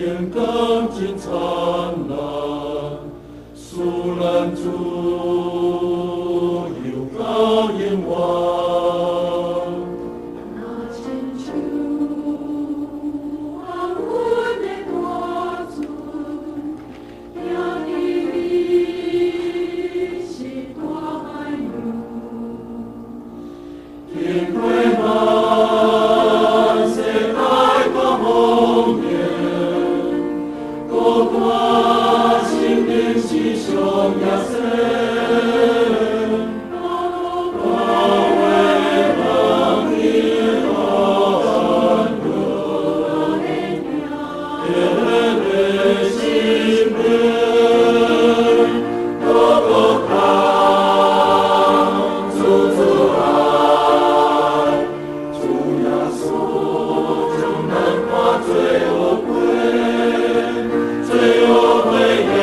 天光真燦爛，賜咱自由到永遠。若親像阮的大船，行佇你是大海洋。經過咱世界大風浪，孤單心靈是上耶穌。保衛咱的安樂，的生命，各國家主主愛，主耶穌將咱看做寶貴，做寶貴也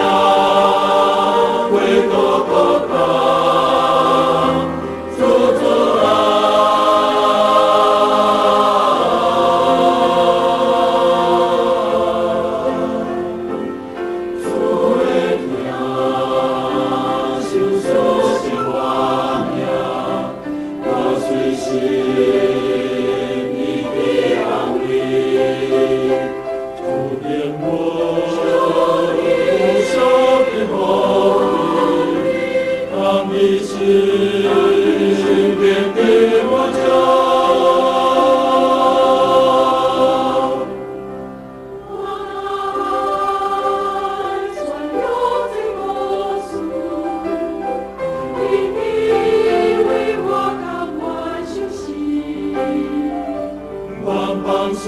歸各國家，主主愛。主的疼受所是我命，我隨時你的安慰，主定我無上的福氣，當你心變給我家。我若愛傳揚這故事，你為我甘願受死。萬邦上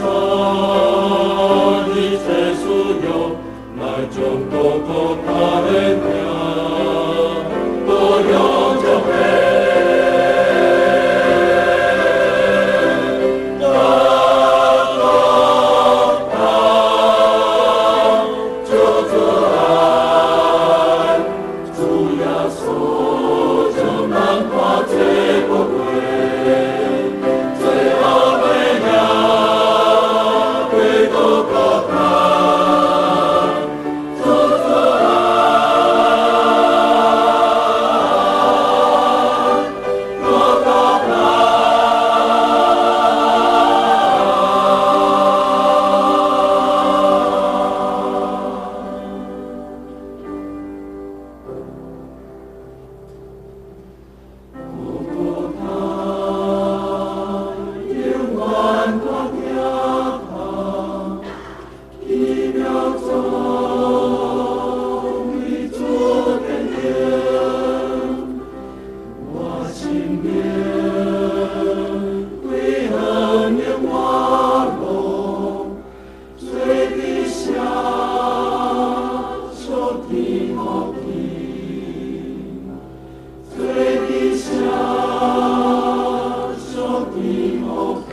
一切需要，來將各國他的名，都用作各國家，主主愛，主耶穌將咱看做寶貴，做寶貴也歸各國家，主主愛，各國家。孤單永遠大疼痛，奇妙總為主顯明，我心靈歸恩的活路，最理想上天福氣，最理想上天福氣。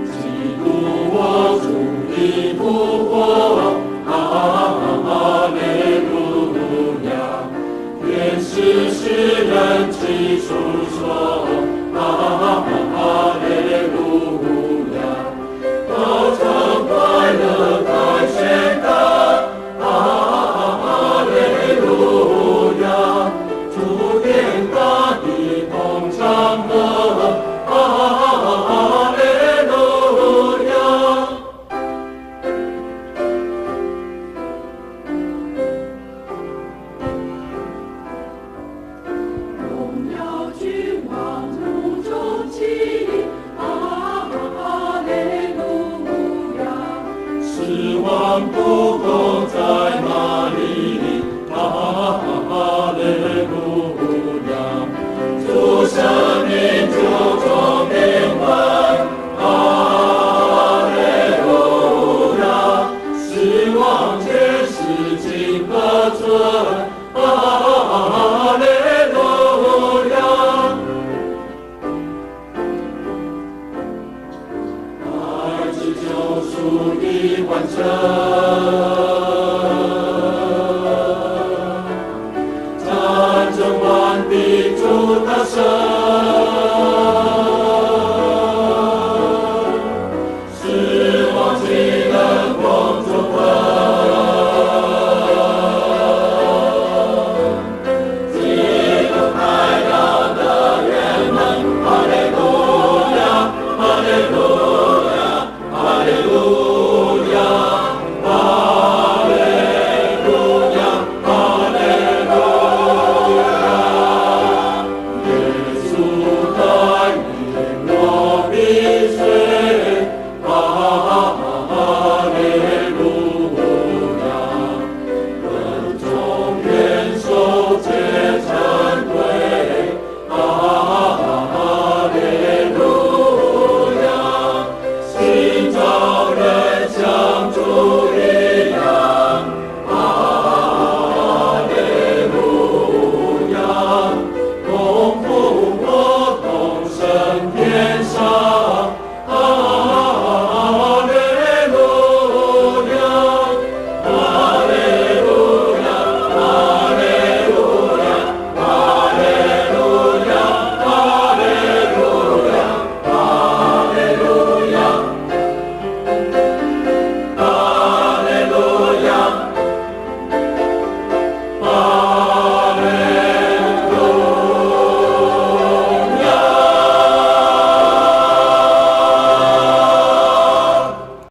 基督我主的復活，哈利路亞！天使世人齊訴說，哈利路亞！歌唱快樂大宣告，哈利路亞！諸天大地同唱和，哈利路亞！有搭啥。